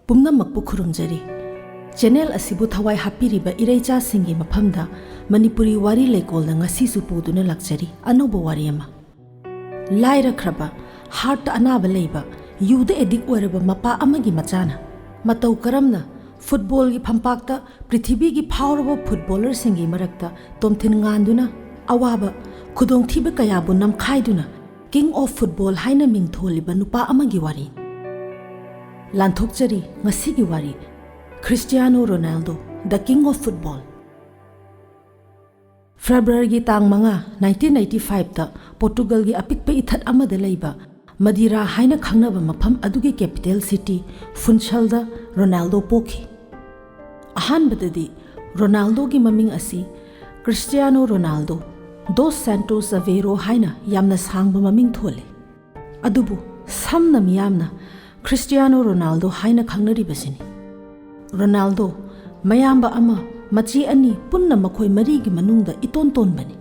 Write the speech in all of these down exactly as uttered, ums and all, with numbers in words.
ꯄꯨꯝꯅꯃꯛꯄꯨ ꯈꯨꯔꯨꯝꯖꯔꯤ꯫ ꯆꯦꯅꯦꯜ ꯑꯁꯤꯕꯨ ꯊꯋꯥꯏ ꯍꯥꯞꯄꯤꯔꯤꯕ ꯏꯔꯩꯆꯥꯁꯤꯡꯒꯤ ꯃꯐꯝꯗ ꯃꯅꯤꯄꯨꯔꯤ ꯋꯥꯔꯤ ꯂꯩꯀꯣꯜꯅ ꯉꯁꯤꯁꯨ ꯄꯨꯗꯨꯅ ꯂꯥꯛꯆꯔꯤ ꯑꯅꯧꯕ ꯋꯥꯔꯤ ꯑꯃ꯫ ꯂꯥꯏꯔꯈ꯭ꯔꯕ, ꯍꯥꯔꯠꯇ ꯑꯅꯥꯕ ꯂꯩꯕ, ꯌꯨꯗ ꯑꯦꯗꯤꯛ ꯑꯣꯏꯔꯕ ꯃꯄꯥ ꯑꯃꯒꯤ ꯃꯆꯥꯅ ꯃꯇꯧ ꯀꯔꯝꯅ ꯐꯨꯠꯕꯣꯜꯒꯤ ꯐꯝꯄꯥꯛꯇ ꯄ꯭ꯔꯤꯊꯤꯕꯤꯒꯤ ꯐꯥꯎꯔꯕ ꯐꯨꯠꯕꯣꯂꯔꯁꯤꯡꯒꯤ ꯃꯔꯛꯇ ꯇꯣꯝꯊꯤꯟ ꯉꯥꯟꯗꯨꯅ ꯑꯋꯥꯕ, ꯈꯨꯗꯣꯡꯊꯤꯕ ꯀꯌꯥꯕꯨ ꯅꯝꯈꯥꯏꯗꯨꯅ King of Football ꯍꯥꯏꯅ ꯃꯤꯡ ꯊꯣꯜꯂꯤꯕ ꯅꯨꯄꯥ ꯑꯃꯒꯤ ꯋꯥꯔꯤ꯫ ꯂꯥꯟꯊꯣꯛꯆꯔꯤ ꯉꯁꯤꯒꯤ ꯋꯥꯔꯤ, Cristiano Ronaldo, The King of Football꯫ ꯐꯦꯕ꯭ꯔꯨꯋꯥꯔꯤꯒꯤ ꯇꯥꯡ ꯃꯉꯥ, ꯅꯥꯏꯟꯇꯤꯟ ꯑꯩꯠꯇꯤ ꯐꯥꯏꯚꯇ ꯄꯣꯔꯇꯨꯒꯜꯒꯤ ꯑꯄꯤꯛꯄ ꯏꯊꯠ ꯑꯃꯗ ꯂꯩꯕ ꯃꯗꯤꯔꯥ ꯍꯥꯏꯅ ꯈꯪꯅꯕ ꯃꯐꯝ ꯑꯗꯨꯒꯤ ꯀꯦꯄꯤꯇꯦꯜ ꯁꯤꯇꯤ ꯐꯨꯟꯁꯜꯗ ꯔꯣꯅꯥꯜꯗꯣ ꯄꯣꯛꯈꯤ꯫ ꯑꯍꯥꯟꯕꯗꯗꯤ ꯔꯣꯅꯥꯜꯗꯣꯒꯤ ꯃꯃꯤꯡ ꯑꯁꯤ ꯀ꯭ꯔꯤꯁꯇꯤꯌꯥꯅꯣ ꯔꯣꯅꯥꯜꯗꯣ ꯗꯣꯁ ꯁꯦꯟꯇꯣꯁ ꯑꯦꯚꯦꯔꯣ ꯍꯥꯏꯅ ꯌꯥꯝꯅ ꯁꯥꯡꯕ ꯃꯃꯤꯡ ꯊꯣꯜꯂꯤ꯫ ꯑꯗꯨꯕꯨ ꯁꯝꯅ ꯃꯤꯌꯥꯝꯅ ꯈ꯭ꯔꯤꯁꯇꯤꯌꯥꯅꯣ ꯔꯣꯅꯥꯜꯗꯣ ꯍꯥꯏꯅ ꯈꯪꯅꯔꯤꯕꯁꯤꯅꯤ꯫ ꯔꯣꯅꯥꯜꯗꯣ ꯃꯌꯥꯝꯕ ꯑꯃ, ꯃꯆꯦ ꯑꯅꯤ ꯄꯨꯟꯅ ꯃꯈꯣꯏ ꯃꯔꯤꯒꯤ ꯃꯅꯨꯡꯗ ꯏꯇꯣꯟ ꯇꯣꯟꯕꯅꯤ꯫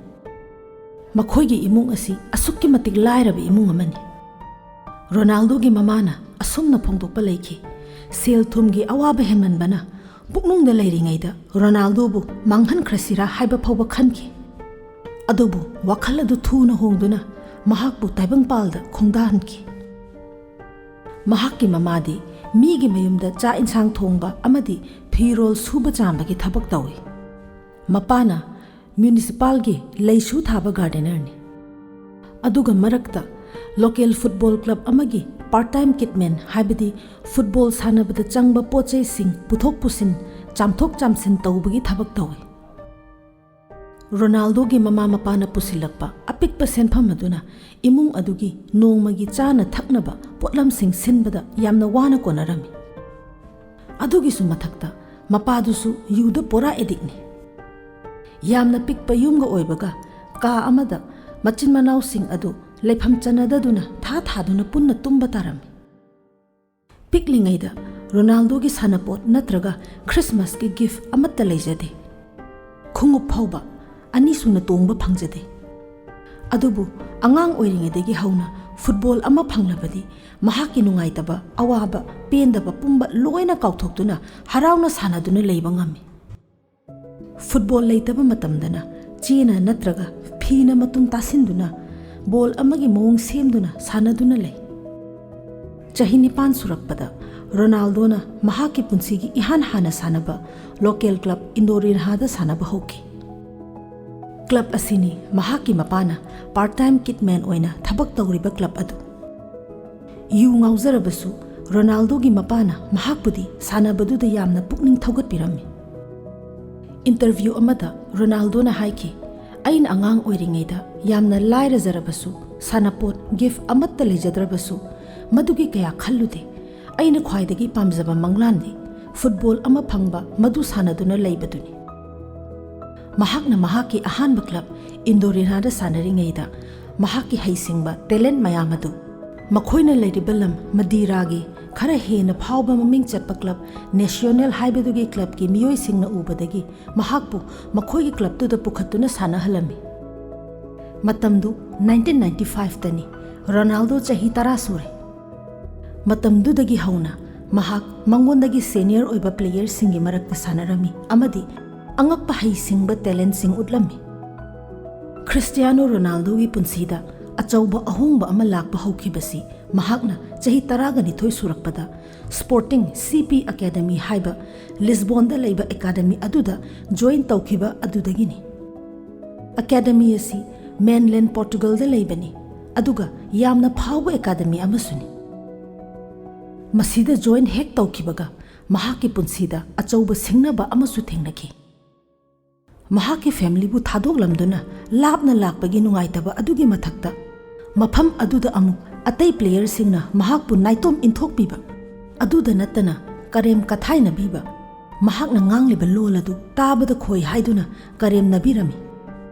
ꯃꯈꯣꯏꯒꯤ ꯏꯃꯨꯡ ꯑꯁꯤ ꯑꯁꯨꯛꯀꯤ ꯃꯇꯤꯛ ꯂꯥꯏꯔꯕ ꯏꯃꯨꯡ ꯑꯃꯅꯤ꯫ ꯔꯣꯅꯥꯜꯗꯣꯒꯤ ꯃꯃꯥꯅ ꯑꯁꯨꯝꯅ ꯐꯣꯡꯗꯣꯛꯄ ꯂꯩꯈꯤ, "ꯁꯦꯜ ꯊꯨꯝꯒꯤ ꯑꯋꯥꯕ ꯍꯦꯟꯃꯟꯕꯅ ꯄꯨꯛꯅꯨꯡꯗ ꯂꯩꯔꯤꯉꯩꯗ ꯔꯣꯅꯥꯜꯗꯣꯕꯨ ꯃꯥꯡꯍꯟꯈ꯭ꯔꯁꯤꯔꯥ ꯍꯥꯏꯕ ꯐꯥꯎꯕ ꯈꯟꯈꯤ꯫ ꯑꯗꯨꯕꯨ ꯋꯥꯈꯜ ꯑꯗꯨ ꯊꯨꯅ ꯍꯣꯡꯗꯨꯅ ꯃꯍꯥꯛꯄꯨ ꯇꯥꯏꯕꯪꯄꯥꯜꯗ ꯈꯣꯡꯗꯥꯍꯟꯈꯤ"꯫ ꯃꯍꯥꯛꯀꯤ ꯃꯃꯥꯗꯤ ꯃꯤꯒꯤ ꯃꯌꯨꯝꯗ ꯆꯥꯛ ꯏꯟꯁꯥꯡ ꯊꯣꯡꯕ ꯑꯃꯗꯤ ꯐꯤꯔꯣꯜ ꯁꯨꯕ ꯆꯥꯝꯕꯒꯤ ꯊꯕꯛ ꯇꯧꯏ꯫ ꯃꯄꯥꯅ ꯃ꯭ꯌꯨꯅꯤꯁꯤꯄꯥꯜꯒꯤ ꯂꯩꯁꯨ ꯊꯥꯕ ꯒꯥꯔꯗꯦꯅꯔꯅꯤ꯫ ꯑꯗꯨꯒ ꯃꯔꯛꯇ ꯂꯣꯀꯦꯜ ꯐꯨꯠꯕꯣꯜ ꯀ꯭ꯂꯕ ꯑꯃꯒꯤ ꯄꯥꯔꯠ ꯇꯥꯏꯝ ꯀꯤꯠꯃꯦꯟ, ꯍꯥꯏꯕꯗꯤ ꯐꯨꯠꯕꯣꯜ ꯁꯥꯟꯅꯕꯗ ꯆꯪꯕ ꯄꯣꯠ ꯆꯩꯁꯤꯡ ꯄꯨꯊꯣꯛ ꯄꯨꯁꯤꯟ, ꯆꯥꯝꯊꯣꯛ ꯆꯥꯝꯁꯤꯟ ꯇꯧꯕꯒꯤ ꯊꯕꯛ ꯇꯧꯏ꯫ ꯔꯣꯅꯥꯜꯗꯣꯒꯤ ꯃꯃꯥ ꯃꯄꯥꯅ ꯄꯨꯁꯤꯜꯂꯛꯄ ꯑꯄꯤꯛꯄ ꯁꯦꯟꯐꯝ ꯑꯗꯨꯅ ꯏꯃꯨꯡ ꯑꯗꯨꯒꯤ ꯅꯣꯡꯃꯒꯤ ꯆꯥꯅ ꯊꯛꯅꯕ ꯄꯣꯠꯂꯝꯁꯤꯡ ꯁꯤꯟꯕꯗ ꯌꯥꯝꯅ ꯋꯥꯅ ꯀꯣꯟꯅꯔꯝꯃꯤ꯫ ꯑꯗꯨꯒꯤꯁꯨ ꯃꯊꯛꯇ ꯃꯄꯥꯗꯨꯁꯨ ꯌꯨꯗ ꯄꯨꯔꯥ ꯑꯦꯗꯤꯛꯅꯤ꯫ ꯌꯥꯝꯅ ꯄꯤꯛꯄ ꯌꯨꯝꯒ ꯑꯣꯏꯕꯒ ꯀꯥ ꯑꯃꯗ ꯃꯆꯤꯟ ꯃꯅꯥꯎꯁꯤꯡ ꯑꯗꯨ ꯂꯩꯐꯝ ꯆꯟꯅꯗꯗꯨꯅ ꯊꯥ ꯊꯥꯗꯨꯅ ꯄꯨꯟꯅ ꯇꯨꯝꯕ ꯇꯥꯔꯝꯃꯤ꯫ ꯄꯤꯛꯂꯤꯉꯩꯗ ꯔꯣꯅꯥꯜꯗꯣꯒꯤ ꯁꯥꯟꯅꯄꯣꯠ ꯅꯠꯇ꯭ꯔꯒ ꯈ꯭ꯔꯤꯁꯃꯥꯁꯀꯤ ꯒꯤꯐ ꯑꯃꯠꯇ ꯂꯩꯖꯗꯦ꯫ ꯈꯣꯡꯎꯞ ꯐꯥꯎꯕ ꯑꯅꯤꯁꯨꯅ ꯇꯣꯡꯕ ꯐꯪꯖꯗꯦ꯫ ꯑꯗꯨꯕꯨ ꯑꯉꯥꯡ ꯑꯣꯏꯔꯤꯉꯩꯗꯒꯤ ꯍꯧꯅ ꯐꯨꯠꯕꯣꯜ ꯑꯃ ꯐꯪꯂꯕꯗꯤ ꯃꯍꯥꯛꯀꯤ ꯅꯨꯡꯉꯥꯏꯇꯕ, ꯑꯋꯥꯕ, ꯄꯦꯟꯗꯕ ꯄꯨꯝꯕ ꯂꯣꯏꯅ ꯀꯥꯎꯊꯣꯛꯇꯨꯅ ꯍꯔꯥꯎꯅ ꯁꯥꯟꯅꯗꯨꯅ ꯂꯩꯕ ꯉꯝꯃꯤ꯫ ꯐꯨꯠꯕꯣꯜ ꯂꯩꯇꯕ ꯃꯇꯝꯗꯅ ꯆꯦꯅ ꯅꯠꯇ꯭ꯔꯒ ꯐꯤꯅ ꯃꯇꯨꯝ ꯇꯥꯁꯤꯟꯗꯨꯅ ꯕꯣꯜ ꯑꯃꯒꯤ ꯃꯑꯣꯡ ꯁꯦꯝꯗꯨꯅ ꯁꯥꯟꯅꯗꯨꯅ ꯂꯩ꯫ ꯆꯍꯤ ꯅꯤꯄꯥꯟ ꯁꯨꯔꯛꯄꯗ ꯔꯣꯅꯥꯜꯗꯣꯅ ꯃꯍꯥꯛꯀꯤ ꯄꯨꯟꯁꯤꯒꯤ ꯏꯍꯥꯟ ꯍꯥꯟꯅ ꯁꯥꯟꯅꯕ ꯂꯣꯀꯦꯜ ꯀ꯭ꯂꯕ ꯏꯟꯗꯣꯔꯤꯟꯍꯥꯗ ꯁꯥꯟꯅꯕ ꯍꯧꯈꯤ꯫ ꯀ꯭ꯂꯕ ꯑꯁꯤꯅꯤ ꯃꯍꯥꯛꯀꯤ ꯃꯄꯥꯅ ꯄꯥꯔꯠ ꯇꯥꯏꯝ ꯀꯤꯠꯃꯦꯟ ꯑꯣꯏꯅ ꯊꯕꯛ ꯇꯧꯔꯤꯕ ꯀ꯭ꯂꯕ ꯑꯗꯨ꯫ ꯌꯨ ꯉꯥꯎꯖꯔꯕꯁꯨ ꯔꯣꯅꯥꯜꯗꯣꯒꯤ ꯃꯄꯥꯅ ꯃꯍꯥꯛꯄꯨꯗꯤ ꯁꯥꯟꯅꯕꯗꯨꯗ ꯌꯥꯝꯅ ꯄꯨꯛꯅꯤꯡ ꯊꯧꯒꯠꯄꯤꯔꯝꯃꯤ꯫ ꯏꯟꯇꯔꯚ꯭ꯌꯨ ꯑꯃꯗ ꯔꯣꯅꯥꯜꯗꯣꯅ ꯍꯥꯏꯈꯤ, "ꯑꯩꯅ ꯑꯉꯥꯡ ꯑꯣꯏꯔꯤꯉꯩꯗ ꯌꯥꯝꯅ ꯂꯥꯏꯔꯖꯔꯕꯁꯨ, ꯁꯥꯟꯅꯄꯣꯠ, ꯒꯤꯐ ꯑꯃꯠꯇ ꯂꯩꯖꯗ꯭ꯔꯕꯁꯨ, ꯃꯗꯨꯒꯤ ꯀꯌꯥ ꯈꯜꯂꯨꯗꯦ꯫ ꯑꯩꯅ ꯈ꯭ꯋꯥꯏꯗꯒꯤ ꯄꯥꯝꯖꯕ ꯃꯪꯂꯥꯟꯗꯤ ꯐꯨꯠꯕꯣꯜ ꯑꯃ ꯐꯪꯕ, ꯃꯗꯨ ꯁꯥꯟꯅꯗꯨꯅ ꯂꯩꯕꯗꯨꯅꯤ"꯫ ꯃꯍꯥꯛꯅ ꯃꯍꯥꯛꯀꯤ ꯑꯍꯥꯟꯕ ꯀ꯭ꯂꯕ ꯏꯟꯗꯣꯔꯤꯟꯍꯥꯗ ꯁꯥꯟꯅꯔꯤꯉꯩꯗ ꯃꯍꯥꯛꯀꯤ ꯍꯩꯁꯤꯡꯕ ꯇꯦꯂꯦꯟꯠ ꯃꯌꯥꯝ ꯑꯗꯨ ꯃꯈꯣꯏꯅ ꯂꯩꯔꯤꯕ ꯂꯝ ꯃꯗꯤꯔꯥꯒꯤ ꯈꯔ ꯍꯦꯟꯅ ꯐꯥꯎꯕ ꯃꯃꯤꯡ ꯆꯠꯄ ꯀ꯭ꯂꯕ ꯅꯦꯁꯤꯌꯣꯅꯦꯜ ꯍꯥꯏꯕꯗꯨꯒꯤ ꯀ꯭ꯂꯕꯀꯤ ꯃꯤꯑꯣꯏꯁꯤꯡꯅ ꯎꯕꯗꯒꯤ ꯃꯍꯥꯛꯄꯨ ꯃꯈꯣꯏꯒꯤ ꯀ꯭ꯂꯕꯇꯨꯗ ꯄꯨꯈꯠꯇꯨꯅ ꯁꯥꯟꯅꯍꯜꯂꯝꯃꯤ꯫ ꯃꯇꯝꯗꯨ ꯅꯥꯏꯟꯇꯤꯟ ꯅꯥꯏꯟꯇꯤ ꯐꯥꯏꯚꯇꯅꯤ꯫ ꯔꯣꯅꯥꯜꯗꯣ ꯆꯍꯤ ꯇꯔꯥ ꯁꯨꯔꯦ꯫ ꯃꯇꯝꯗꯨꯗꯒꯤ ꯍꯧꯅ ꯃꯍꯥꯛ ꯃꯉꯣꯟꯗꯒꯤ ꯁꯦꯅꯤꯌꯔ ꯑꯣꯏꯕ ꯄ꯭ꯂꯦꯌꯔꯁꯤꯡꯒꯤ ꯃꯔꯛꯇ ꯁꯥꯟꯅꯔꯝꯃꯤ ꯑꯃꯗꯤ ꯑꯉꯛꯄ ꯍꯩꯁꯤꯡꯕ ꯇꯦꯂꯦꯟꯠꯁꯤꯡ ꯎꯠꯂꯝꯃꯤ꯫ ꯈ꯭ꯔꯤꯁꯇꯤꯌꯥꯅꯣ ꯔꯣꯅꯥꯜꯗꯣꯒꯤ ꯄꯨꯟꯁꯤꯗ ꯑꯆꯧꯕ ꯑꯍꯣꯡꯕ ꯑꯃ ꯂꯥꯛꯄ ꯍꯧꯈꯤꯕꯁꯤ ꯃꯍꯥꯛꯅ ꯆꯍꯤ ꯇꯔꯥꯒ ꯅꯤꯊꯣꯏ ꯁꯨꯔꯛꯄꯗ ꯁ꯭ꯄꯣꯔꯇꯤꯡ ꯁꯤ ꯄꯤ ꯑꯦꯀꯥꯗꯃꯤ ꯍꯥꯏꯕ ꯂꯤꯁꯕꯣꯟꯗ ꯂꯩꯕ ꯑꯦꯀꯥꯗꯃꯤ ꯑꯗꯨꯗ ꯖꯣꯏꯟ ꯇꯧꯈꯤꯕ ꯑꯗꯨꯗꯒꯤꯅꯤ꯫ ꯑꯦꯀꯥꯗꯃꯤ ꯑꯁꯤ ꯃꯦꯟꯂꯦꯟ ꯄꯣꯔꯇꯨꯒꯜꯗ ꯂꯩꯕꯅꯤ, ꯑꯗꯨꯒ ꯌꯥꯝꯅ ꯐꯥꯎꯕ ꯑꯦꯀꯥꯗꯃꯤ ꯑꯃꯁꯨꯅꯤ꯫ ꯃꯁꯤꯗ ꯖꯣꯏꯟ ꯍꯦꯛ ꯇꯧꯈꯤꯕꯒ ꯃꯍꯥꯛꯀꯤ ꯄꯨꯟꯁꯤꯗ ꯑꯆꯧꯕ ꯁꯤꯡꯅꯕ ꯑꯃꯁꯨ ꯊꯦꯡꯅꯈꯤ꯫ ꯃꯍꯥꯛꯀꯤ ꯐꯦꯃꯤꯂꯤꯕꯨ ꯊꯥꯗꯣꯛꯂꯝꯗꯨꯅ ꯂꯥꯞꯅ ꯂꯥꯛꯄꯒꯤ ꯅꯨꯡꯉꯥꯏꯇꯕ ꯑꯗꯨꯒꯤ ꯃꯊꯛꯇ, ꯃꯐꯝ ꯑꯗꯨꯗ ꯑꯃꯨꯛ ꯑꯇꯩ ꯄ꯭ꯂꯦꯌꯔꯁꯤꯡꯅ ꯃꯍꯥꯛꯄꯨ ꯅꯥꯏꯇꯣꯝ ꯏꯟꯊꯣꯛꯄꯤꯕ ꯑꯗꯨꯗ ꯅꯠꯇꯅ ꯀꯔꯦꯝ ꯀꯊꯥꯏꯅꯕꯤꯕ, ꯃꯍꯥꯛꯅ ꯉꯥꯡꯂꯤꯕ ꯂꯣꯜ ꯑꯗꯨ ꯇꯥꯕꯗ ꯈꯣꯏ ꯍꯥꯏꯗꯨꯅ ꯀꯔꯦꯝꯅꯕꯤꯔꯝꯃꯤ꯫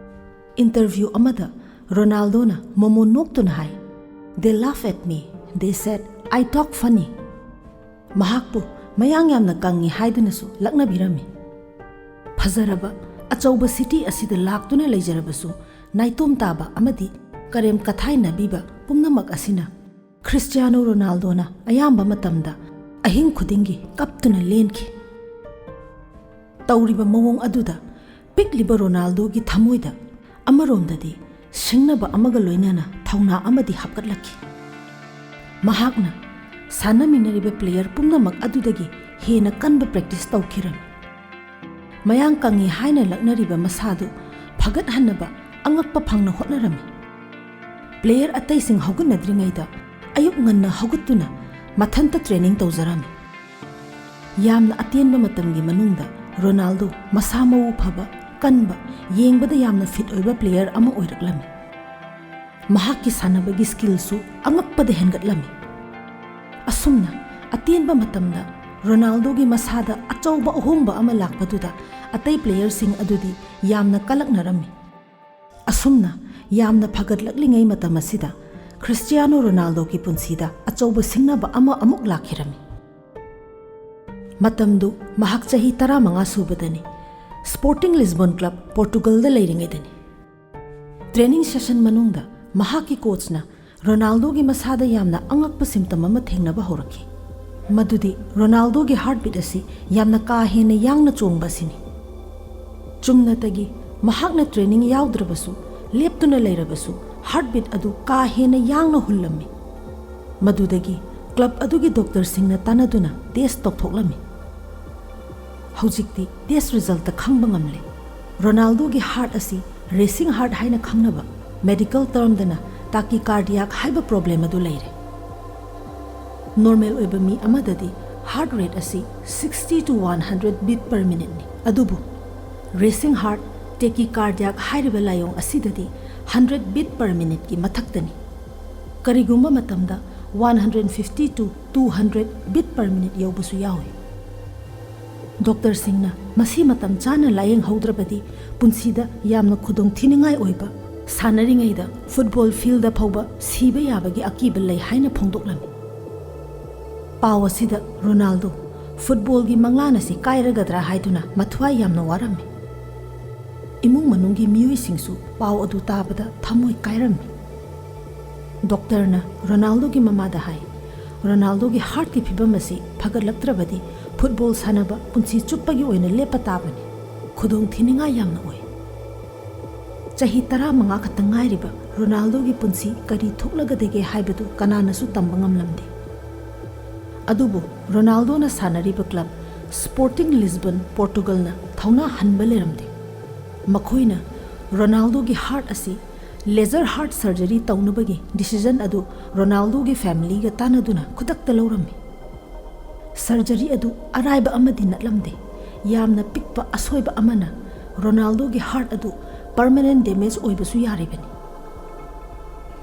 ꯏꯟꯇꯔꯚ꯭ꯌꯨ ꯑꯃꯗ ꯔꯣꯅꯥꯜꯗꯣꯅ ꯃꯣꯃꯣꯟ ꯅꯣꯛꯇꯨꯅ ꯍꯥꯏ, "They laugh at me, they said I talk funny." ꯃꯍꯥꯛꯄꯨ ꯃꯌꯥꯡ ꯌꯥꯝꯅ ꯀꯪꯉꯤ ꯍꯥꯏꯗꯨꯅꯁꯨ ꯂꯛꯅꯕꯤꯔꯝꯃꯤ꯫ ꯐꯖꯔꯕ ꯑꯆꯧꯕ ꯁꯤꯇꯤ ꯑꯁꯤꯗ ꯂꯥꯛꯇꯨꯅ ꯂꯩꯖꯔꯕꯁꯨ ꯅꯥꯏꯇꯣꯝ ꯇꯥꯕ ꯑꯃꯗꯤ ꯀꯔꯦꯝ ꯀꯊꯥꯏꯅꯕꯤꯕ ꯄꯨꯝꯅꯃꯛ ꯑꯁꯤꯅ ꯈ꯭ꯔꯤꯁꯇꯤꯌꯥꯅꯣ ꯔꯣꯅꯥꯜꯗꯣꯅ ꯑꯌꯥꯝꯕ ꯃꯇꯝꯗ ꯑꯍꯤꯡ ꯈꯨꯗꯤꯡꯒꯤ ꯀꯞꯇꯨꯅ ꯂꯦꯟꯈꯤ꯫ ꯇꯧꯔꯤꯕ ꯃꯑꯣꯡ ꯑꯗꯨꯗ ꯄꯤꯛꯂꯤꯕ ꯔꯣꯅꯥꯜꯗꯣꯒꯤ ꯊꯃꯣꯏꯗ ꯑꯃꯔꯣꯝꯗꯗꯤ ꯁꯤꯡꯅꯕ ꯑꯃꯒ ꯂꯣꯏꯅꯅ ꯊꯧꯅꯥ ꯑꯃꯗꯤ ꯍꯥꯞꯀꯠꯂꯛꯈꯤ꯫ ꯃꯍꯥꯛꯅ ꯁꯥꯟꯅꯃꯤꯟꯅꯔꯤꯕ ꯄ꯭ꯂꯦꯌꯔ ꯄꯨꯝꯅꯃꯛ ꯑꯗꯨꯗꯒꯤ ꯍꯦꯟꯅ ꯀꯟꯕ ꯄ꯭ꯔꯦꯛꯇꯤꯁ ꯇꯧꯈꯤꯔꯝꯃꯤ꯫ ꯃꯌꯥꯡ ꯀꯪꯉꯤ ꯍꯥꯏꯅ ꯂꯛꯅꯔꯤꯕ ꯃꯁꯥꯗꯨ ꯐꯒꯠꯍꯟꯅꯕ ꯑꯉꯛꯄ ꯐꯪꯅ ꯍꯣꯠꯅꯔꯝꯃꯤ꯫ ꯄ꯭ꯂꯦꯌꯔ ꯑꯇꯩꯁꯤꯡ ꯍꯧꯒꯠꯅꯗ꯭ꯔꯤꯉꯩꯗ ꯑꯌꯨꯛ ꯉꯟꯅ ꯍꯧꯒꯠꯇꯨꯅ ꯃꯊꯟꯇ ꯇ꯭ꯔꯦꯅꯤꯡ ꯇꯧꯖꯔꯝꯃꯤ꯫ ꯌꯥꯝꯅ ꯑꯇꯦꯟꯕ ꯃꯇꯝꯒꯤ ꯃꯅꯨꯡꯗ ꯔꯣꯅꯥꯜꯗꯣ ꯃꯁꯥ ꯃꯎ ꯐꯕ, ꯀꯟꯕ, ꯌꯦꯡꯕꯗ ꯌꯥꯝꯅ ꯐꯤꯠ ꯑꯣꯏꯕ ꯄ꯭ꯂꯦꯌꯔ ꯑꯃ ꯑꯣꯏꯔꯛꯂꯝꯃꯤ꯫ ꯃꯍꯥꯛꯀꯤ ꯁꯥꯟꯅꯕꯒꯤ ꯁ꯭ꯀꯤꯜꯁꯨ ꯑꯉꯛꯄꯗ ꯍꯦꯟꯒꯠꯂꯝꯃꯤ꯫ ꯑꯁꯨꯝꯅ ꯑꯇꯦꯟꯕ ꯃꯇꯝꯗ ꯔꯣꯅꯥꯜꯗꯣꯒꯤ ꯃꯁꯥꯗ ꯑꯆꯧꯕ ꯑꯍꯣꯡꯕ ꯑꯃ ꯂꯥꯛꯄꯗꯨꯗ ꯑꯇꯩ ꯄ꯭ꯂꯦꯌꯔꯁꯤꯡ ꯑꯗꯨꯗꯤ ꯌꯥꯝꯅ ꯀꯂꯛꯅꯔꯝꯃꯤ꯫ ꯑꯁꯨꯝꯅ ꯌꯥꯝꯅ ꯐꯒꯠꯂꯛꯂꯤꯉꯩ ꯃꯇꯝ ꯑꯁꯤꯗ ꯈ꯭ꯔꯤꯁꯇꯤꯌꯥꯅꯣ ꯔꯣꯅꯥꯜꯗꯣꯒꯤ ꯄꯨꯟꯁꯤꯗ ꯑꯆꯧꯕ ꯁꯤꯡꯅꯕ ꯑꯃ ꯑꯃꯨꯛ ꯂꯥꯛꯈꯤꯔꯝꯃꯤ꯫ ꯃꯇꯝꯗꯨ ꯃꯍꯥꯛ ꯆꯍꯤ ꯇꯔꯥꯃꯉꯥ ꯁꯨꯕꯗꯅꯤ꯫ ꯁ꯭ꯄꯣꯔꯇꯤꯡ ꯂꯤꯁꯕꯣꯟ ꯀ꯭ꯂꯕ ꯄꯣꯔꯇꯨꯒꯜꯗ ꯂꯩꯔꯤꯉꯩꯗꯅꯤ꯫ ꯇ꯭ꯔꯦꯅꯤꯡ ꯁꯦꯁꯟ ꯃꯅꯨꯡꯗ ꯃꯍꯥꯛꯀꯤ ꯀꯣꯆꯅ ꯔꯣꯅꯥꯜꯗꯣꯒꯤ ꯃꯁꯥꯗ ꯌꯥꯝꯅ ꯑꯉꯛꯄ ꯁꯤꯝꯇꯝ ꯑꯃ ꯊꯦꯡꯅꯕ ꯍꯧꯔꯛꯈꯤ꯫ ꯃꯗꯨꯗꯤ ꯔꯣꯅꯥꯜꯗꯣꯒꯤ ꯍꯥꯔꯠꯕꯤꯠ ꯑꯁꯤ ꯌꯥꯝꯅ ꯀꯥ ꯍꯦꯟꯅ ꯌꯥꯡꯅ ꯆꯣꯡꯕ ꯑꯁꯤꯅꯤ꯫ ꯆꯨꯝꯅꯇꯒꯤ ꯃꯍꯥꯛꯅ ꯇ꯭ꯔꯦꯅꯤꯡ ꯌꯥꯎꯗ꯭ꯔꯕꯁꯨ, ꯂꯦꯞꯇꯨꯅ ꯂꯩꯔꯕꯁꯨ ꯍꯥꯔꯠꯕꯤꯠ ꯑꯗꯨ ꯀꯥ ꯍꯦꯟꯅ ꯌꯥꯡꯅ ꯍꯨꯜꯂꯝꯃꯤ꯫ ꯃꯗꯨꯗꯒꯤ ꯀ꯭ꯂꯕ ꯑꯗꯨꯒꯤ ꯗꯣꯛꯇꯔꯁꯤꯡꯅ ꯇꯥꯟꯅꯗꯨꯅ ꯇꯦꯁ ꯇꯧꯊꯣꯛꯂꯝꯃꯤ꯫ ꯍꯧꯖꯤꯛꯇꯤ ꯇꯦꯁ ꯔꯤꯖꯜꯇ ꯈꯪꯕ ꯉꯝꯂꯦ꯫ ꯔꯣꯅꯥꯜꯗꯣꯒꯤ ꯍꯥꯔꯠ ꯑꯁꯤ ꯔꯦꯁꯤꯡ ꯍꯥꯔꯠ ꯍꯥꯏꯅ ꯈꯪꯅꯕ, ꯃꯦꯗꯤꯀꯦꯜ ꯇꯔꯝꯗꯅ ꯇꯥꯀꯤꯀꯥꯔꯗꯤꯌꯥꯛ ꯍꯥꯏꯕ ꯄ꯭ꯔꯣꯕ꯭ꯂꯦꯝ ꯑꯗꯨ ꯂꯩꯔꯦ꯫ ꯅꯣꯔꯃꯦꯜ ꯑꯣꯏꯕ ꯃꯤ ꯑꯃꯗꯗꯤ ꯍꯥꯔꯠ ꯔꯦꯠ ꯑꯁꯤ sixty to one hundred beat per minuteꯅꯤ꯫ ꯑꯗꯨꯕꯨ ꯔꯦꯁꯤꯡ ꯍꯥꯔꯠ, ꯇꯦꯀꯤꯀꯥꯔꯗꯤꯌꯥꯛ ꯍꯥꯏꯔꯤꯕ ꯂꯥꯏꯑꯣꯡ ꯑꯁꯤꯗꯗꯤ hundred beat per minuteꯀꯤ ꯃꯊꯛꯇꯅꯤ꯫ ꯀꯔꯤꯒꯨꯝꯕ ꯃꯇꯝꯗ one hundred fifty to two hundred beat per minute ꯌꯧꯕꯁꯨ ꯌꯥꯎꯏ꯫ ꯗꯣꯛꯇꯔꯁꯤꯡꯅ ꯃꯁꯤ ꯃꯇꯝ ꯆꯥꯅ ꯂꯥꯌꯦꯡꯍꯧꯗ꯭ꯔꯕꯗꯤ ꯄꯨꯟꯁꯤꯗ ꯌꯥꯝꯅ ꯈꯨꯗꯣꯡꯊꯤꯅꯤꯡꯉꯥꯏ ꯑꯣꯏꯕ, ꯁꯥꯟꯅꯔꯤꯉꯩꯗ ꯐꯨꯠꯕꯣꯜ ꯐꯤꯜꯗ ꯐꯥꯎꯕ ꯁꯤꯕ ꯌꯥꯕꯒꯤ ꯑꯀꯤꯕ ꯂꯩ ꯍꯥꯏꯅ ꯐꯣꯡꯗꯣꯛꯂꯝꯃꯤ꯫ ꯄꯥꯎ ꯑꯁꯤꯗ ꯔꯣꯅꯥꯜꯗꯣ ꯐꯨꯠꯕꯣꯜꯒꯤ ꯃꯪꯂꯥꯟ ꯑꯁꯤ ꯀꯥꯏꯔꯒꯗ꯭ꯔꯥ ꯍꯥꯏꯗꯨꯅ ꯃꯊ꯭ꯋꯥꯏ ꯌꯥꯝꯅ ꯋꯥꯔꯝꯃꯤ꯫ ꯏꯃꯨꯡ ꯃꯅꯨꯡꯒꯤ ꯃꯤꯑꯣꯏꯁꯤꯡꯁꯨ ꯄꯥꯎ ꯑꯗꯨ ꯇꯥꯕꯗ ꯊꯃꯣꯏ ꯀꯥꯏꯔꯝꯃꯤ꯫ ꯗꯣꯛꯇꯔꯅ ꯔꯣꯅꯥꯜꯗꯣꯒꯤ ꯃꯃꯥꯗ ꯍꯥꯏ, "ꯔꯣꯅꯥꯜꯗꯣꯒꯤ ꯍꯥꯔꯠꯀꯤ ꯐꯤꯕꯝ ꯑꯁꯤ ꯐꯒꯠꯂꯛꯇ꯭ꯔꯕꯗꯤ ꯐꯨꯠꯕꯣꯜ ꯁꯥꯟꯅꯕ ꯄꯨꯟꯁꯤ ꯆꯨꯞꯄꯒꯤ ꯑꯣꯏꯅ ꯂꯦꯞꯄ ꯇꯥꯕꯅꯤ꯫ ꯈꯨꯗꯣꯡꯊꯤꯅꯤꯡꯉꯥꯏ ꯌꯥꯝꯅ ꯑꯣꯏ꯫" ꯆꯍꯤ ꯇꯔꯥꯃꯉꯥ ꯈꯛꯇ ꯉꯥꯏꯔꯤꯕ ꯔꯣꯅꯥꯜꯗꯣꯒꯤ ꯄꯨꯟꯁꯤ ꯀꯔꯤ ꯊꯣꯛꯂꯒꯗꯒꯦ ꯍꯥꯏꯕꯗꯨ ꯀꯅꯥꯅꯁꯨ ꯇꯝꯕ ꯉꯝꯂꯝꯗꯦ꯫ ꯑꯗꯨꯕꯨ ꯔꯣꯅꯥꯜꯗꯣꯅ ꯁꯥꯟꯅꯔꯤꯕ ꯀ꯭ꯂꯕ ꯁ꯭ꯄꯣꯔꯇꯤꯡ ꯂꯤꯁꯕꯟ, ꯄꯣꯔꯇꯨꯒꯜꯅ ꯊꯧꯅꯥ ꯍꯟꯕ ꯂꯩꯔꯝꯗꯦ꯫ ꯃꯈꯣꯏꯅ ꯔꯣꯅꯥꯜꯗꯣꯒꯤ ꯍꯥꯔꯠ ꯑꯁꯤ ꯂꯦꯖꯔ ꯍꯥꯔꯠ ꯁꯔꯖꯔꯤ ꯇꯧꯅꯕꯒꯤ ꯗꯤꯁꯤꯖꯟ ꯑꯗꯨ ꯔꯣꯅꯥꯜꯗꯣꯒꯤ ꯐꯦꯃꯤꯂꯤꯒ ꯇꯥꯟꯅꯗꯨꯅ ꯈꯨꯗꯛꯇ ꯂꯧꯔꯝꯃꯤ꯫ ꯁꯔꯖꯔꯤ ꯑꯗꯨ ꯑꯔꯥꯏꯕ ꯑꯃꯗꯤ ꯅꯠꯂꯝꯗꯦ꯫ ꯌꯥꯝꯅ ꯄꯤꯛꯄ ꯑꯁꯣꯏꯕ ꯑꯃꯅ ꯔꯣꯅꯥꯜꯗꯣꯒꯤ ꯍꯥꯔꯠ ꯑꯗꯨ ꯄꯔꯃꯅꯦꯟ ꯗꯦꯃꯦꯖ ꯑꯣꯏꯕꯁꯨ ꯌꯥꯔꯤꯕꯅꯤ꯫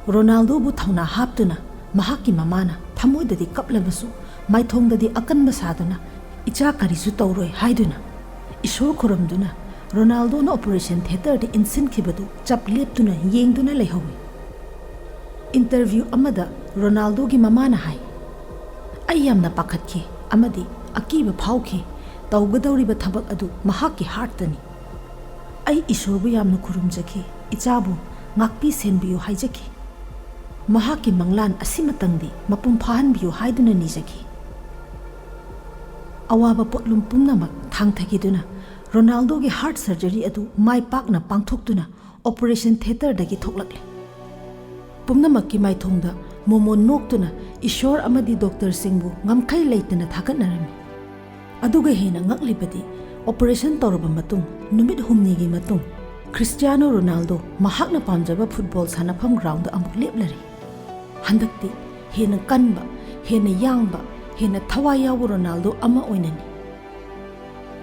ꯔꯣꯅꯥꯜꯗꯣꯕꯨ ꯊꯧꯅꯥ ꯍꯥꯞꯇꯨꯅ ꯃꯍꯥꯛꯀꯤ ꯃꯃꯥꯅ ꯊꯃꯣꯏꯗꯗꯤ ꯀꯞꯂꯕꯁꯨ ꯃꯥꯏꯊꯣꯡꯗꯗꯤ ꯑꯀꯟꯕ ꯁꯥꯗꯨꯅ "ꯏꯆꯥ ꯀꯔꯤꯁꯨ ꯇꯧꯔꯣꯏ" ꯍꯥꯏꯗꯨꯅ ꯏꯁꯣꯔ ꯈꯨꯔꯨꯝꯗꯨꯅ ꯔꯣꯅꯥꯜꯗꯣꯅ ꯑꯣꯄꯔꯦꯁꯟ ꯊꯤꯌꯦꯇꯔꯗ ꯏꯟꯁꯤꯟꯈꯤꯕꯗꯨ ꯆꯞ ꯂꯦꯞꯇꯨꯅ ꯌꯦꯡꯗꯨꯅ ꯂꯩꯍꯧꯏ꯫ ꯏꯟꯇꯔꯚ꯭ꯌꯨ ꯑꯃꯗ ꯔꯣꯅꯥꯜꯗꯣꯒꯤ ꯃꯃꯥꯅ ꯍꯥꯏ, "ꯑꯩ ꯌꯥꯝꯅ ꯄꯥꯈꯠꯈꯤ ꯑꯃꯗꯤ ꯑꯀꯤꯕ ꯐꯥꯎꯈꯤ꯫ ꯇꯧꯒꯗꯧꯔꯤꯕ ꯊꯕꯛ ꯑꯗꯨ ꯃꯍꯥꯛꯀꯤ ꯍꯥꯔꯠꯇꯅꯤ꯫ ꯑꯩ ꯏꯁꯣꯔꯕꯨ ꯌꯥꯝꯅ ꯈꯨꯔꯨꯝꯖꯈꯤ, ꯏꯆꯥꯕꯨ ꯉꯥꯛꯄꯤ ꯁꯦꯟꯕꯤꯌꯨ ꯍꯥꯏꯖꯈꯤ꯫ ꯃꯍꯥꯛꯀꯤ ꯃꯪꯂꯥꯟ ꯑꯁꯤꯃꯇꯪꯗꯤ ꯃꯄꯨꯡ ꯐꯥꯍꯟꯕꯤꯌꯨ ꯍꯥꯏꯗꯨꯅ ꯅꯤꯖꯈꯤ꯫" ꯑꯋꯥꯕ ꯄꯣꯠꯂꯨꯝ ꯄꯨꯝꯅꯃꯛ ꯊꯥꯡꯊꯈꯤꯗꯨꯅ ꯔꯣꯅꯥꯜꯗꯣꯒꯤ ꯍꯥꯔꯠ ꯁꯔꯖꯔꯤ ꯑꯗꯨ ꯃꯥꯏ ꯄꯥꯛꯅ ꯄꯥꯡꯊꯣꯛꯇꯨꯅ ꯑꯣꯄꯔꯦꯁꯟ ꯊꯤꯌꯦꯇꯔꯗꯒꯤ ꯊꯣꯛꯂꯛꯂꯦ꯫ ꯄꯨꯝꯅꯃꯛꯀꯤ ꯃꯥꯏꯊꯣꯡꯗ ꯃꯣꯃꯣꯟ ꯅꯣꯛꯇꯨꯅ ꯏꯁꯣꯔ ꯑꯃꯗꯤ ꯗꯣꯛꯇꯔꯁꯤꯡꯕꯨ ꯉꯝꯈꯩ ꯂꯩꯇꯅ ꯊꯥꯒꯠꯅꯔꯝꯃꯤ꯫ ꯑꯗꯨꯒ ꯍꯦꯟꯅ ꯉꯛꯂꯤꯕꯗꯤ, ꯑꯣꯄꯔꯦꯁꯟ ꯇꯧꯔꯕ ꯃꯇꯨꯡ ꯅꯨꯃꯤꯠ ꯍꯨꯝꯅꯤꯒꯤ ꯃꯇꯨꯡ ꯈ꯭ꯔꯤꯁꯇꯤꯌꯥꯅꯣ ꯔꯣꯅꯥꯜꯗꯣ ꯃꯍꯥꯛꯅ ꯄꯥꯝꯖꯕ ꯐꯨꯠꯕꯣꯜ ꯁꯥꯟꯅꯐꯝ ꯒ꯭ꯔꯥꯎꯟꯗ ꯑꯃꯨꯛ ꯂꯦꯞꯂꯔꯦ꯫ ꯍꯟꯗꯛꯇꯤ ꯍꯦꯟꯅ ꯀꯟꯕ, ꯍꯦꯟꯅ ꯌꯥꯡꯕ, ꯍꯦꯟꯅ ꯊꯋꯥꯏ ꯌꯥꯎꯕ ꯔꯣꯅꯥꯜꯗꯣ ꯑꯃ ꯑꯣꯏꯅꯅꯤ꯫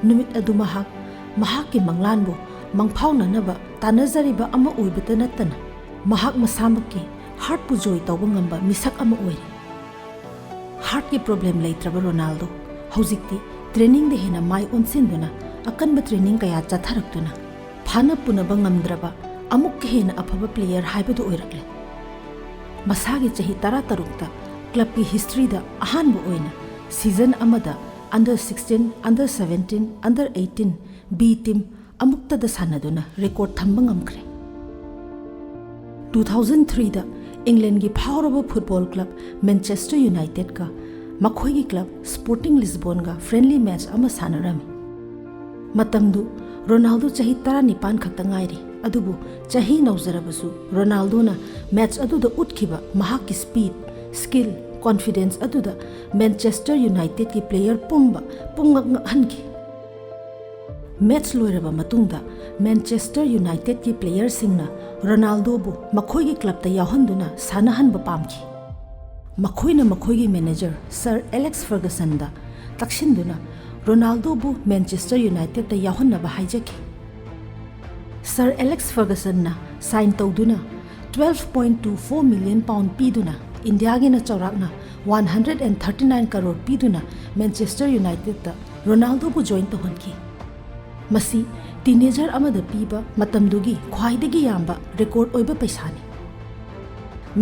ꯅꯨꯃꯤꯠ ꯑꯗꯨ ꯃꯍꯥꯛ ꯃꯍꯥꯛꯀꯤ ꯃꯪꯂꯥꯟꯕꯨ ꯃꯪꯐꯥꯎꯅꯅꯕ ꯇꯥꯟꯅꯖꯔꯤꯕ ꯑꯃ ꯑꯣꯏꯕꯇ ꯅꯠꯇꯅ, ꯃꯍꯥꯛ ꯃꯁꯥꯃꯛꯀꯤ ꯍꯥꯔꯠꯄꯨ ꯖꯣꯏ ꯇꯧꯕ ꯉꯝꯕ ꯃꯤꯁꯛ ꯑꯃ ꯑꯣꯏꯔꯦ꯫ ꯍꯥꯔꯠꯀꯤ ꯄ꯭ꯔꯣꯕ꯭ꯂꯦꯝ ꯂꯩꯇ꯭ꯔꯕ ꯔꯣꯅꯥꯜꯗꯣ ꯍꯧꯖꯤꯛꯇꯤ ꯇ꯭ꯔꯦꯅꯤꯡꯗ ꯍꯦꯟꯅ ꯃꯥꯏ ꯑꯣꯟꯁꯤꯟꯗꯨꯅ, ꯑꯀꯟꯕ ꯇ꯭ꯔꯦꯅꯤꯡ ꯀꯌꯥ ꯆꯠꯊꯔꯛꯇꯨꯅ, ꯐꯥꯅ ꯄꯨꯅꯕ ꯉꯝꯗ꯭ꯔꯕ ꯑꯃꯨꯛꯀ ꯍꯦꯟꯅ ꯑꯐꯕ ꯄ꯭ꯂꯦꯌꯔ ꯍꯥꯏꯕꯗꯨ ꯑꯣꯏꯔꯛꯂꯦ꯫ ꯃꯁꯥꯒꯤ ꯆꯍꯤ ꯇꯔꯥꯇꯔꯨꯛꯇ ꯀ꯭ꯂꯕꯀꯤ ꯍꯤꯁꯇ꯭ꯔꯤꯗ ꯑꯍꯥꯟꯕ ꯑꯣꯏꯅ ꯁꯤꯖꯟ ꯑꯃꯗ under sixteen, under seventeen, under eighteen, B team ꯑꯃꯨꯛꯇꯗ ꯁꯥꯟꯅꯗꯨꯅ ꯔꯦꯀꯣꯔꯗ ꯊꯝꯕ ꯉꯝꯈ꯭ꯔꯦ꯫ Two thousand threeꯗ ꯏꯪꯂꯦꯟꯒꯤ ꯐꯥꯎꯔꯕ ꯐꯨꯠꯕꯣꯜ ꯀ꯭ꯂꯕ ꯃꯦꯟꯆꯦꯁꯇꯔ ꯌꯨꯅꯥꯏꯇꯦꯗꯀ ꯃꯈꯣꯏꯒꯤ ꯀ꯭ꯂꯕ ꯁ꯭ꯄꯣꯔꯇꯤꯡ ꯂꯤꯁꯕꯣꯟꯒ ꯐ꯭ꯔꯦꯟꯂꯤ ꯃꯦꯆ ꯑꯃ ꯁꯥꯟꯅꯔꯝꯃꯤ꯫ ꯃꯇꯝꯗꯨ ꯔꯣꯅꯥꯜꯗꯣ ꯆꯍꯤ ꯇꯔꯥꯅꯤꯄꯥꯟ ꯈꯛꯇ ꯉꯥꯏꯔꯤ, ꯑꯗꯨꯕꯨ ꯆꯍꯤ ꯅꯧꯖꯔꯕꯁꯨ ꯔꯣꯅꯥꯜꯗꯣꯅ ꯃꯦꯆ ꯑꯗꯨꯗ ꯎꯠꯈꯤꯕ ꯃꯍꯥꯛꯀꯤ ꯁ꯭ꯄꯤꯗ, ꯁ꯭ꯀꯤꯜ, ꯀꯣꯟꯐꯤꯗꯦꯟꯁ ꯑꯗꯨꯗ ꯃꯦꯟꯆꯦꯁꯇꯔ ꯌꯨꯅꯥꯏꯇꯦꯗꯀꯤ ꯄ꯭ꯂꯦꯌꯔ ꯄꯨꯝꯕ ꯄꯨꯝꯉꯛ ꯉꯛꯍꯟꯈꯤ꯫ ꯃꯦꯆ ꯂꯣꯏꯔꯕ ꯃꯇꯨꯡꯗ ꯃꯦꯟꯆꯦꯁꯇꯔ ꯌꯨꯅꯥꯏꯇꯦꯗꯀꯤ ꯄ꯭ꯂꯦꯌꯔꯁꯤꯡꯅ ꯔꯣꯅꯥꯜꯗꯣꯕꯨ ꯃꯈꯣꯏꯒꯤ ꯀ꯭ꯂꯕꯇ ꯌꯥꯎꯍꯟꯗꯨꯅ ꯁꯥꯟꯅꯍꯟꯕ ꯄꯥꯝꯈꯤ꯫ ꯃꯈꯣꯏꯅ ꯃꯈꯣꯏꯒꯤ ꯃꯦꯅꯦꯖꯔ ꯁꯔ ꯑꯦꯂꯦꯛꯁ ꯐꯔꯒꯁꯟꯗ ꯇꯛꯁꯤꯟꯗꯨꯅ ꯔꯣꯅꯥꯜꯗꯣꯕꯨ ꯃꯦꯟꯆꯦꯁꯇꯔ ꯌꯨꯅꯥꯏꯇꯦꯗꯇ ꯌꯥꯎꯍꯟꯅꯕ ꯍꯥꯏꯖꯈꯤ꯫ ꯁꯔ ꯑꯦꯂꯦꯛꯁ ꯐꯔꯒꯁꯟꯅ ꯁꯥꯏꯟ ꯇꯧꯗꯨꯅ twelve point two four million pound ꯄꯤꯗꯨꯅ, ꯏꯟꯗꯤꯌꯥꯒꯤꯅ ꯆꯥꯎꯔꯥꯛꯅ one hundred and thirty nine crore ꯄꯤꯗꯨꯅ ꯃꯦꯟꯆꯦꯁꯇꯔ ꯌꯨꯅꯥꯏꯇꯦꯗꯇ ꯔꯣꯅꯥꯜꯗꯣꯕꯨ ꯖꯣꯏꯟ ꯇꯧꯍꯟꯈꯤ꯫ ꯃꯁꯤ ꯇꯤꯅꯦꯖꯔ ꯑꯃꯗ ꯄꯤꯕ ꯃꯇꯝꯗꯨꯒꯤ ꯈ꯭ꯋꯥꯏꯗꯒꯤ ꯌꯥꯝꯕ ꯔꯦꯀꯣꯔꯗ ꯑꯣꯏꯕ ꯄꯩꯁꯥꯅꯤ꯫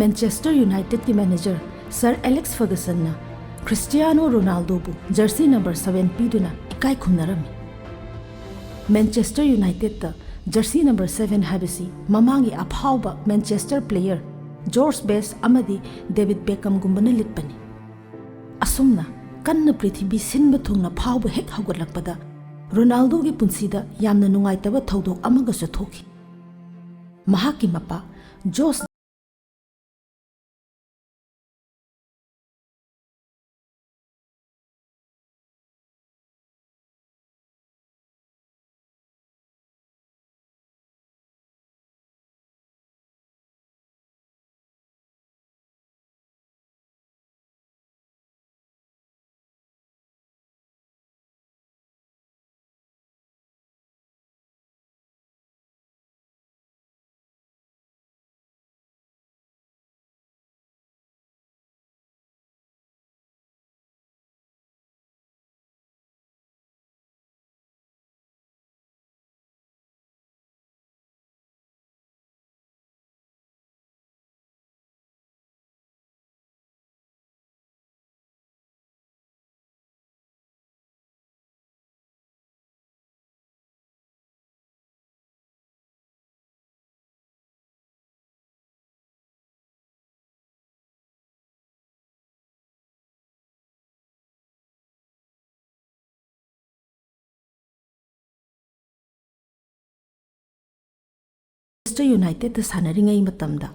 ꯃꯦꯟꯆꯦꯁꯇꯔ ꯌꯨꯅꯥꯏꯇꯦꯗꯀꯤ ꯃꯦꯅꯦꯖꯔ ꯁꯔ ꯑꯦꯂꯦꯛꯁ ꯐꯔꯒꯁꯟꯅ ꯈ꯭ꯔꯤꯁꯇꯤꯌꯥꯅꯣ ꯔꯣꯅꯥꯜꯗꯣꯕꯨ ꯖꯔꯁꯤ ꯅꯝꯕꯔ seven ꯄꯤꯗꯨꯅ ꯏꯀꯥꯏ ꯈꯨꯝꯅꯔꯝꯃꯤ꯫ ꯃꯦꯟꯆꯦꯁꯇꯔ ꯌꯨꯅꯥꯏꯇꯦꯗꯇ ꯖꯔꯁꯤ ꯅꯝꯕꯔ seven ꯍꯥꯏꯕꯁꯤ ꯃꯃꯥꯡꯒꯤ ꯑꯐꯥꯎꯕ ꯃꯦꯟꯆꯦꯁꯇꯔ ꯄ꯭ꯂꯦꯌꯔ ꯖꯣꯔꯖ ꯕꯦꯁ ꯑꯃꯗꯤ ꯗꯦꯕꯤꯗ ꯕꯦꯀꯝꯒꯨꯝꯕꯅ ꯂꯤꯠꯄꯅꯤ꯫ ꯑꯁꯨꯝꯅ ꯀꯟꯅ ꯄ꯭ꯔꯤꯊꯤꯕꯤ ꯁꯤꯟꯕ ꯊꯨꯡꯅ ꯐꯥꯎꯕ ꯍꯦꯛ ꯍꯧꯒꯠꯂꯛꯄꯗ ꯔꯣꯅꯥꯜꯗꯣꯒꯤ ꯄꯨꯟꯁꯤꯗ ꯌꯥꯝꯅ ꯅꯨꯡꯉꯥꯏꯇꯕ ꯊꯧꯗꯣꯛ ꯑꯃꯒꯁꯨ ꯊꯣꯛꯈꯤ꯫ ꯃꯍꯥꯛꯀꯤ ꯃꯄꯥ ꯖꯣꯁ Manchester Unitedꯇ ꯁꯥꯟꯅꯔꯤꯉꯩ ꯃꯇꯝꯗ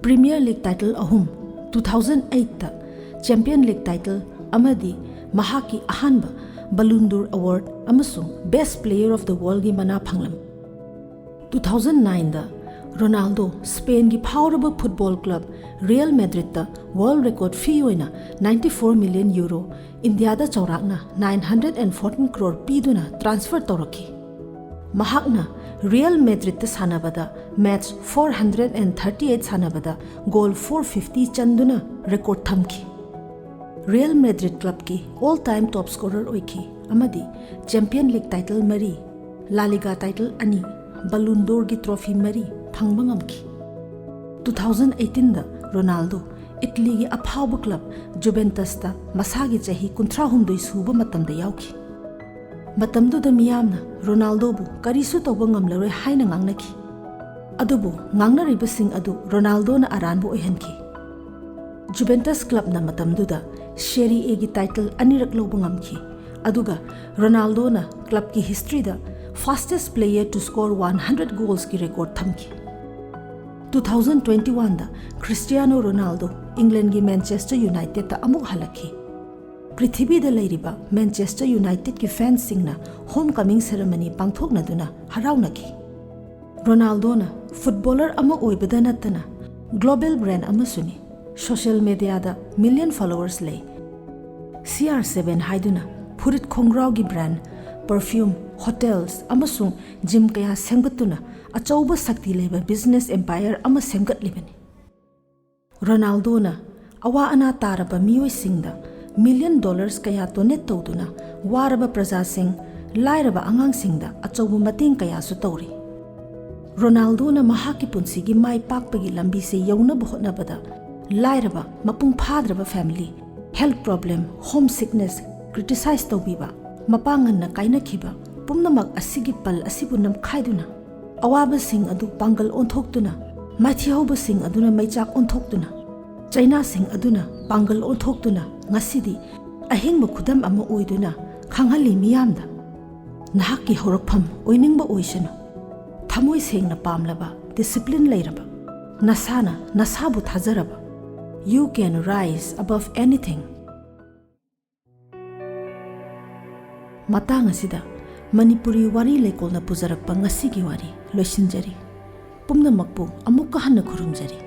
Premier League title ꯑꯍꯨꯝ, two thousand eightꯇ Champion League title ꯑꯃꯗꯤ ꯃꯍꯥꯛꯀꯤ ꯑꯍꯥꯟꯕ Ballon d'Or Award ꯑꯃꯁꯨꯡ Best Player of the Worldꯒꯤ ꯃꯅꯥ ꯐꯪꯂꯝꯃꯤ꯫ Two thousand nineꯗ ꯔꯣꯅꯥꯜꯗꯣ ꯁ꯭ꯄꯦꯟꯒꯤ ꯐꯥꯎꯔꯕ football club Real Madridꯇ world record fee ꯑꯣꯏꯅ ninety four million euro, ꯏꯟꯗꯤꯌꯥꯗ ꯆꯥꯎꯔꯥꯛꯅ nine hundred and fourteen crore ꯄꯤꯗꯨꯅ transfer ꯇꯧꯔꯛꯈꯤ꯫ ꯃꯍꯥꯛꯅ Real Madridꯇ ꯁꯥꯟꯅꯕꯗ match four hundred and thirty eight ꯁꯥꯟꯅꯕꯗ goal four fifty ꯆꯟꯗꯨꯅ record ꯊꯝꯈꯤ꯫ Real Madrid clubꯀꯤ all time top scorer ꯑꯣꯏꯈꯤ ꯑꯃꯗꯤ Champion League title ꯃꯔꯤ, La Liga title ꯑꯅꯤ, Ballon d'Orꯒꯤ trophy ꯃꯔꯤ ꯐꯪꯕ ꯉꯝꯈꯤ꯫ Two thousand eighteenꯗ ꯔꯣꯅꯥꯜꯗꯣ ꯏꯇꯂꯤꯒꯤ ꯑꯐꯥꯎꯕ club Juventusꯇ ꯃꯁꯥꯒꯤ ꯆꯍꯤ ꯀꯨꯟꯊ꯭ꯔꯥ ꯍꯨꯝꯗꯣꯏ ꯁꯨꯕ ꯃꯇꯝꯗ ꯌꯥꯎꯈꯤ꯫ ꯃꯇꯝꯗꯨꯗ ꯃꯤꯌꯥꯝꯅ ꯔꯣꯅꯥꯜꯗꯣꯕꯨ ꯀꯔꯤꯁꯨ ꯇꯧꯕ ꯉꯝꯂꯔꯣꯏ ꯍꯥꯏꯅ ꯉꯥꯡꯅꯈꯤ꯫ ꯑꯗꯨꯕꯨ ꯉꯥꯡꯅꯔꯤꯕꯁꯤꯡ ꯑꯗꯨ ꯔꯣꯅꯥꯜꯗꯣꯅ ꯑꯔꯥꯟꯕ ꯑꯣꯏꯍꯟꯈꯤ꯫ Juventus clubꯅ ꯃꯇꯝꯗꯨꯗ Serie Aꯒꯤ title ꯑꯅꯤꯔꯛ ꯂꯧꯕ ꯉꯝꯈꯤ, ꯑꯗꯨꯒ ꯔꯣꯅꯥꯜꯗꯣꯅ clubꯀꯤ historyꯗ fastest player to score one hundred goalsꯀꯤ record ꯊꯝꯈꯤ꯫ Two thousand twenty oneꯗ Cristiano Ronaldo Englandꯒꯤ Manchester Unitedꯇ ꯑꯃꯨꯛ ꯍꯜꯂꯛꯈꯤ꯫ ꯄ꯭ꯔꯤꯊꯤꯕꯤꯗ ꯂꯩꯔꯤꯕ Manchester Unitedꯀꯤ fansꯁꯤꯡꯅ home coming ceremony ꯄꯥꯡꯊꯣꯛꯅꯗꯨꯅ ꯍꯔꯥꯎꯅꯈꯤ꯫ ꯔꯣꯅꯥꯜꯗꯣꯅ footballer ꯑꯃ ꯑꯣꯏꯕꯗ ꯅꯠꯇꯅ global brand ꯑꯃꯁꯨꯅꯤ꯫ Social mediaꯗ million followers ꯂꯩ꯫ C R seven ꯍꯥꯏꯗꯨꯅ ꯐꯨꯔꯤꯠ ꯈꯣꯡꯒ꯭ꯔꯥꯎꯒꯤ brand, perfume, hotels ꯑꯃꯁꯨꯡ gym ꯀꯌꯥ ꯁꯦꯝꯒꯠꯇꯨꯅ ꯑꯆꯧꯕ ꯁꯛꯇꯤ ꯂꯩꯕ business empire ꯑꯃ ꯁꯦꯝꯒꯠꯂꯤꯕꯅꯤ꯫ ꯔꯣꯅꯥꯜꯗꯣꯅ ꯑꯋꯥ ꯑꯅꯥ ꯇꯥꯔꯕ ꯃꯤꯑꯣꯏꯁꯤꯡꯗ million dollars ꯀꯌꯥ donate ꯇꯧꯗꯨꯅ ꯋꯥꯔꯕ ꯄ꯭ꯔꯖꯥꯁꯤꯡ, ꯂꯥꯏꯔꯕ ꯑꯉꯥꯡꯁꯤꯡꯗ ꯑꯆꯧꯕ ꯃꯇꯦꯡ ꯀꯌꯥꯁꯨ ꯇꯧꯔꯤ꯫ ꯔꯣꯅꯥꯜꯗꯣꯅ ꯃꯍꯥꯛꯀꯤ ꯄꯨꯟꯁꯤꯒꯤ ꯃꯥꯏ ꯄꯥꯛꯄꯒꯤ ꯂꯝꯕꯤꯁꯦ ꯌꯧꯅꯕ ꯍꯣꯠꯅꯕꯗ ꯂꯥꯏꯔꯕ, ꯃꯄꯨꯡ ꯐꯥꯗ꯭ꯔꯕ family, health problem, home sickness, criticize ꯇꯧꯕꯤꯕ, ꯃꯄꯥꯡꯒꯜꯅ ꯀꯥꯏꯅꯈꯤꯕ ꯄꯨꯝꯅꯃꯛ ꯑꯁꯤꯒꯤ ꯄꯜ ꯑꯁꯤꯕꯨ ꯅꯝꯈꯥꯏꯗꯨꯅ, ꯑꯋꯥꯕꯁꯤꯡ ꯑꯗꯨ ꯄꯥꯡꯒꯜ ꯑꯣꯟꯊꯣꯛꯇꯨꯅ, ꯃꯥꯏꯊꯤꯍꯧꯕꯁꯤꯡ ꯑꯗꯨꯅ ꯃꯩꯆꯥꯛ ꯑꯣꯟꯊꯣꯛꯇꯨꯅ, ꯆꯩꯅꯥꯁꯤꯡ ꯑꯗꯨꯅ ꯄꯥꯡꯒꯜ ꯑꯣꯟꯊꯣꯛꯇꯨꯅ ꯉꯁꯤꯗꯤ ꯑꯍꯤꯡꯕ ꯈꯨꯗꯝ ꯑꯃ ꯑꯣꯏꯗꯨꯅ ꯈꯪꯍꯜꯂꯤ ꯃꯤꯌꯥꯝꯗ꯫ ꯅꯍꯥꯛꯀꯤ ꯍꯧꯔꯛꯐꯝ ꯑꯣꯏꯅꯤꯡꯕ ꯑꯣꯏꯁꯅꯨ꯫ ꯊꯃꯣꯏ ꯁꯦꯡꯅ ꯄꯥꯝꯂꯕ, ꯗꯤꯁꯤꯄ꯭ꯂꯤꯟ ꯂꯩꯔꯕ, ꯅꯁꯥꯅ ꯅꯁꯥꯕꯨ ꯊꯥꯖꯔꯕ, you can rise above anything. ꯃꯇꯥꯡ ꯑꯁꯤꯗ ꯃꯅꯤꯄꯨꯔꯤ ꯋꯥꯔꯤ ꯂꯩꯀꯣꯜꯅ ꯄꯨꯖꯔꯛꯄ ꯉꯁꯤꯒꯤ ꯋꯥꯔꯤ ꯂꯣꯏꯁꯤꯟꯖꯔꯤ꯫ ꯄꯨꯝꯅꯃꯛꯄꯨ ꯑꯃꯨꯛꯀ ꯍꯟꯅ ꯈꯨꯔꯨꯝꯖꯔꯤ꯫